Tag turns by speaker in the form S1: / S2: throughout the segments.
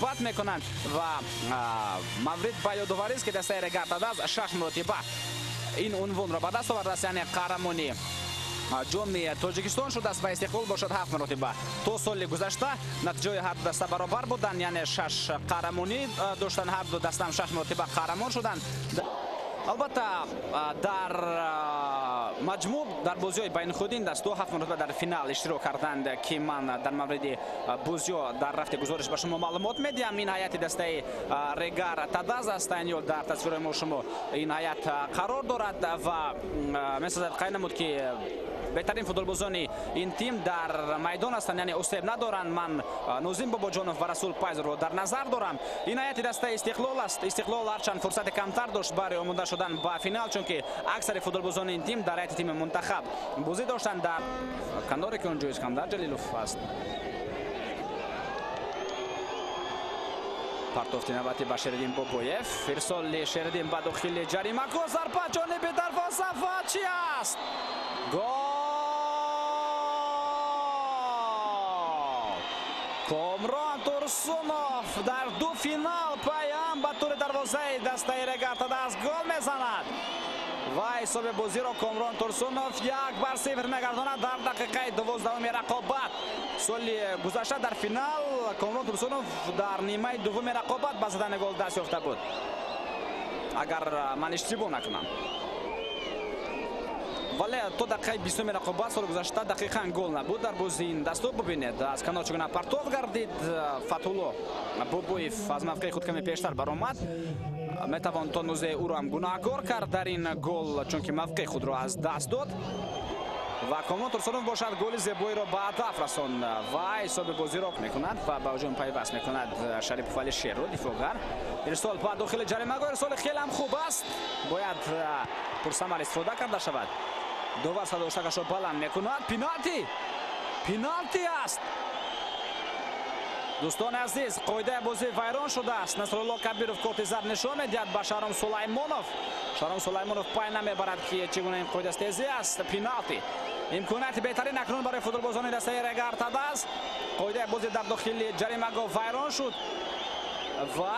S1: Бат мекунанд ва маврид ба ёдоварист, ки дастаи Регар Тадаз 6 маротиба ин унвонро ба даст овардааст, яъне қаҳрамони ҷоми Тоҷикистон шудааст ва Истиқлол бошад 7 маротиба. То соли гузашта натиҷаи ҳар ду даста баробар буданд, яъне 6 қаҳрамонӣ доштанд, ҳар ду дастаам 6 маротиба қаҳрамон шуданд. Албатта, дар маҷмӯъ дар бозиҳои байнихудин дастҳо 7 маротиба дар финал иштирок карданд, ки ман дар мавриди бозиҳо дар рафти гузориш ба шумо маълумот медиҳам. Ин ҳайати дастаи Регар Тадаз аст, ё дар тасвири мо шумо ин ҳайат қарор дорад ва месозад қайд намуд, ки беҳтарин футболбозони ин тим дар майдон ҳастанд, яъне осеб надоранд. Ман Нозим Бобоҷонов ва Расул Пайзовро дар назар дорам. Ин ҳайати дастаи Истиқлол аст. Истиқлол ҳарчанд фурсати камтар дошт барои омода шудан ба финал, чунки аксари футболбозони ин тим дар ҳайати тими мунтахаб бозӣ доштанд. Дар каноре ки он ҷо Искандар Ҷалилов аст. Партофти навбати ба Шериддин Бобоев. Ирсоли Шериддин ба дохили ҷаримагоҳ, зарба ҷониби дарвоза ва чӣ аст? Гол! Комрон Турсунов дар ду финал паям ба тури дарвозаи дастаи Регар Тадаз гол мезанад ва ҳисоби бозиро Комрон Турсунов 1-0 мегардонад дар дақиқаи 12-уми рақобат. Соли гузашта дар финал Комрон Турсунов дар нимаи дуввуми рақобат ба задани гол даст ёфта буд, агар ман иштибоҳ накунам. Вале то дақиқаи 20-уми рақобат соли гузашта дақиқан гол набуд дар бозии ин дастҳо. Бубинед, аз канор чӣ гуна партов гардид. Фатҳулло Бобоев аз мавқеи худ каме пештар баромад. Метавон то нузе ӯро ҳам гунаҳкор кард дар ин гол, чунки мавқеи худро аз даст дод ва Комрон Турсунов бошад голи зебоиро ба ҳадаф расонд ва ҳисоби бозиро мекунад ва ба ҳуҷум пайваст мекунад Шарипов Алишерро, дифоъгар. Ирсол ба дохили ҷаримагоҳ, ирсоли хеле ҳам хуб аст, бояд пурсамар истифода карда шавад. Довар садоштакашро баланд мекунад. Пеналти! Пеналти аст! Дӯстони азиз, қоидаи бозӣ вайрон шудааст. Насрулло Кабиров корти зард нишон медиҳад ба Шаҳром Сулаймонов. Шаҳром Сулаймонов пай намебарад, ки чӣ гуна ин қоидастезӣ аст. Пеналти. Имконияти беҳтарин акнун барои футболбозони дастаи Регар Тадаз. Қоидаи бозӣ дар дохили ҷаримагоҳ вайрон шуд ва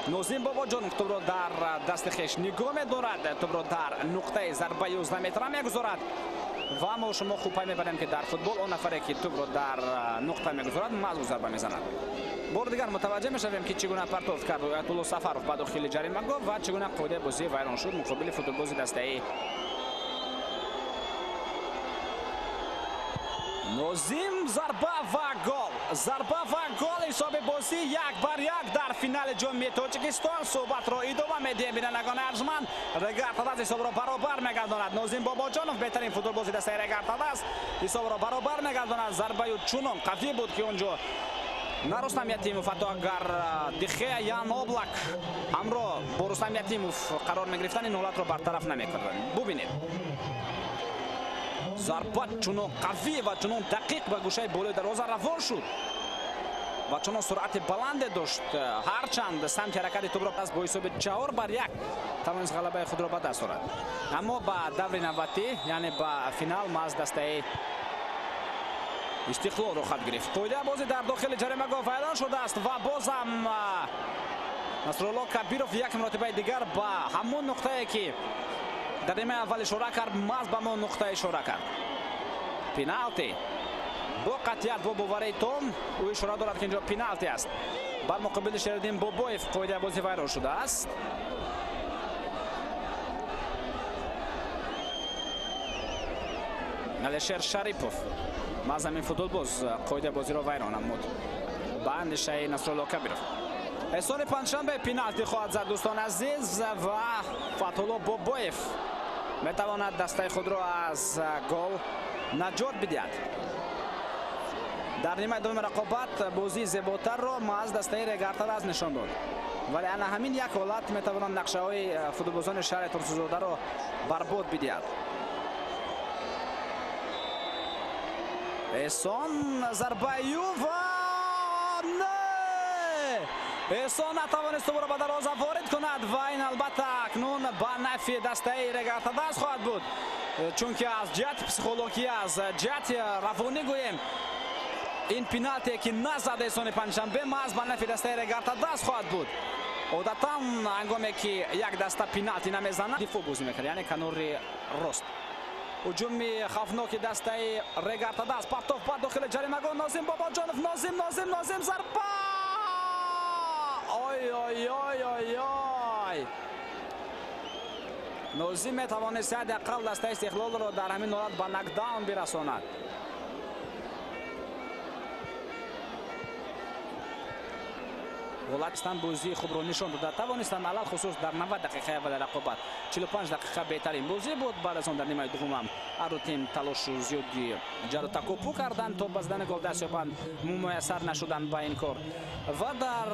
S1: Нозим Бобоҷонов тӯбро дар дасти хеш нигоҳ медорад, тӯбро дар нуқтаи зарбаи 11 метра мегузорад ва мо шумо хуб пай мебарем, ки дар футбол он нафаре, ки тӯбро дар нуқта мегузорад, мазбур зарба мезанад. Бори дигар мутаваҷҷеҳ мешавем, ки чӣ гуна партофт кард Оятулло Сафаров ба дохили ҷаримагоҳ ва чӣ гуна қоидаи бозӣ вайрон шуд муқобили футболбози дастаи Нозим. Зарба ва гол, зарба ва гол. Ҳисоби бозӣ 1-1 дар финали ҷоми Тоҷикистон. Суҳбатро идома медиҳем, бинандагони арҷманд. Регар Тадаз ҳисобро баробар мегардонад. Нозим Бобоҷонов, беҳтарин футболбози дастаи Регар Тадаз, ҳисобро баробар мегардонад. Зарбаю чунон қавӣ буд, ки он ҷо на Рустам Ятимов, ҳатто агар Дихея Ян Облак ҳамроҳ бо Рустам Ятимов қарор мегирифтанд, ин ҳолатро бартараф намекарданд. Бубинед, зарба чунон қавӣ ва чунон дақиқ ба гӯшаи болои дарвоза равон шуд ва чунон суръати баланде дошт, ҳарчанд самти ҳаракати тӯбро пас бо ҳисоби 4-1 тавонист ғалабаи худро ба даст орад. Аммо ба даври навбатӣ, яъне ба финал, маҳз дастаи Истиқлол рухат гирифт. Қоидаи бозӣ дар дохили ҷаримагоҳ вайрон шудааст ва бозам Насрулло Кабиров як маротибаи дигар ба ҳамон нуқтае, ки дар нимаи аввал ишора кард, маҳз ба ҳамон нуқта ишора кард. Пеналти бо қатъият, бо боварии том ӯ ишора дорад, ки инҷо пеналти аст. Бар муқобили Шериддин Бобоев қоидаи бозӣ вайрон шудааст. Алишер Шарипов, маҳз ҳамин футболбоз қоидаи бозиро вайрон намуд ба андешаи Насрулло Кабиров. Эҳсони панҷшанбе пеналти хоҳад зад, дӯстони азиз, ва Фатҳулло Бобоев метавонад дастаи худро аз гол наҷот бидиҳад. Дар нимаи дуввуми рақобат бозии зеботарро маҳз дастаи Регар Тадаз нишон дод, вале ана ҳамин як ҳолат метавонад нақшаҳои футболбозони шаҳри Турсунзодаро барбод бидиҳад. Эҳсон зарбаю ва не! Эҳсон натавонист тӯбро ба дарвоза ворид кунад ва ин албатта акнун ба нафъи дастаи Регар Тадаз хоҳад буд, чунки аз ҷиҳати психологӣ, аз ҷиҳати равонӣ гӯем, Ин пеналте ки назад Эҳсони Панҷшанбе маҳз ба нафи дастаи Регар-ТадАЗ хоҳад буд. Одатан ҳангоме ки як даста пеналти намезанад, дифоъ бозӣ мекард, яъне канори рост. Ҳуҷуми хавфноки дастаи Регар-ТадАЗ, партов ба дохили ҷаримагоҳ, Нозим Бобоҷонов, Нозим, Нозим, Нозим, зарба! Ой, ой, ой, ой, ой! Нозим метавонист ҳадди ақал дастаи Истиқлолро дар ҳамин ҳолат ба нокдаун бирасонад. Ҳолатистан бозии хубро нишон дода тавонистанд, алалхусус дар 90 дақиқаи аввали рақобат. 45 дақиқа беҳтарин бозӣ буд. Баъд аз он дар нимаи дуввум ҳар ду тим талошу зиёди ҷару такопӯ карданд то ба задани гол даст ёбанд, муяссар нашуданд ба ин кор. Ва дар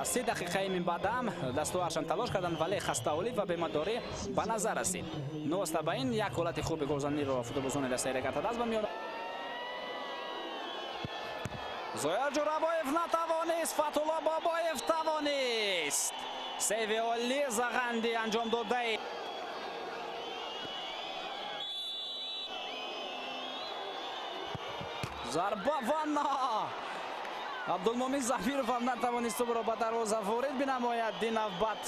S1: 3 дақиқаи минбаъдам дастоваршон талош карданд, вале хастаолӣ ва бемадорӣ ба назар расид. Новоста ба ин як ҳолати хуби голзаниро футболбозони дастаи Регар-ТадАЗ ба миён. Зоир Ҷурабоев натавонист, Фатулло Бобоев тавонист. Сейви олӣ Зағанди анҷом додаи. Зарба ва на! Абдулмумин Зафиров ҳам натавонист тӯбро ба дарвоза ворид бинамояд. Ин навбат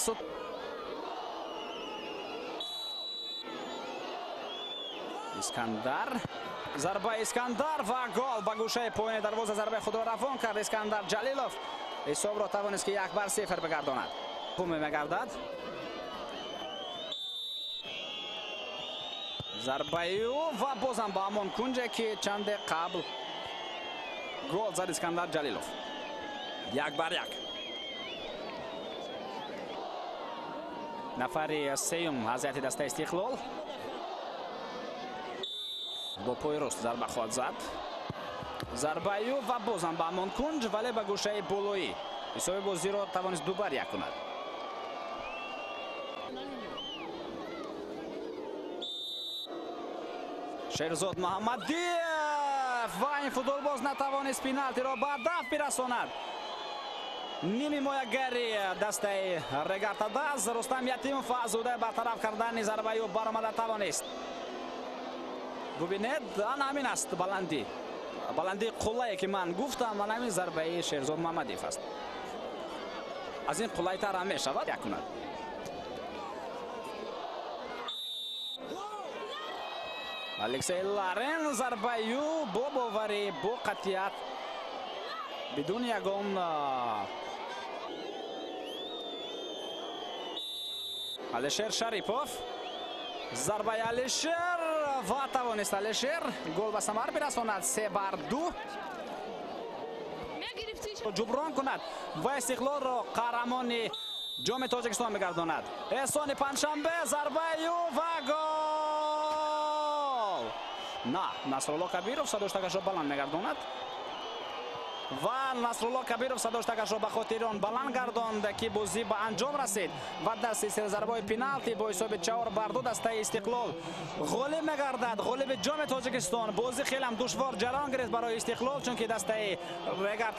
S1: Искандар. Зарба Искандар ва гол ба гӯшаи поёни дарвоза зарбаи худро равон кард Искандар Ҷалилов. Ҳисобро тавонист ки 1-0 бигардонад. Хуме мегардад. Зарбаи ӯ ва бозам ба ҳамон кунҷе ки чанде қабл гол зад Искандар Ҷалилов. 1-1. Нафари сеюм аз ҳайати дастаи Истиқлол бо пои рост зарба хоҳад зад. Зарбаи ӯ ва бозам ба ҳамон кунҷ, вале ба гӯшаи болоӣ. Ҳисоби бозиро тавонист 2-1 кунад. Шерзод Муҳаммадиев ва ин футболбоз натавонист пеналтиро ба ҳадаф бирасонад. Ними ҳимоягари дастаи Регар-ТадАЗ Рустам Ятимов аз ӯдаи бартараф кардани зарбаи ӯ баромада тавонист. Бубинед, ана ҳамин аст баландӣ. Баландии қуллае ки ман гуфтам, ана ҳамин зарбаи Шерзод Муҳаммадиев аст. Аз ин қуллайтар ҳам мешавад як кунад. Алексей Ларен зарбаи ӯ бо боварӣ, бо қатъият, бидуни ягон Алишер Шарипов. Зарбаи Алишер ва тавонист Алишер гол ба самар бирасонад. 3-2 ҷуброн кунад ва Истиқлолро қаҳрамони ҷоми Тоҷикистон мегардонад. Эҳсони Панҷшанбе, зарбаи ӯ ва гол! На, Насрулло Кабиров садоштакашро баланд мегардонад ва Насрулло Кабиров садоштакашро ба хотири он баланд гардонд ки бозӣ ба анҷом расид ва дар силсила зарбаҳои пеналти бо ҳисоби 4-2 дастаи Истиқлол ғолиб мегардад. Ғолиби ҷоми Тоҷикистон. Бозӣ хеле ҳам душвор ҷараён гирифт барои Истиқлол, чунки дастаи Регар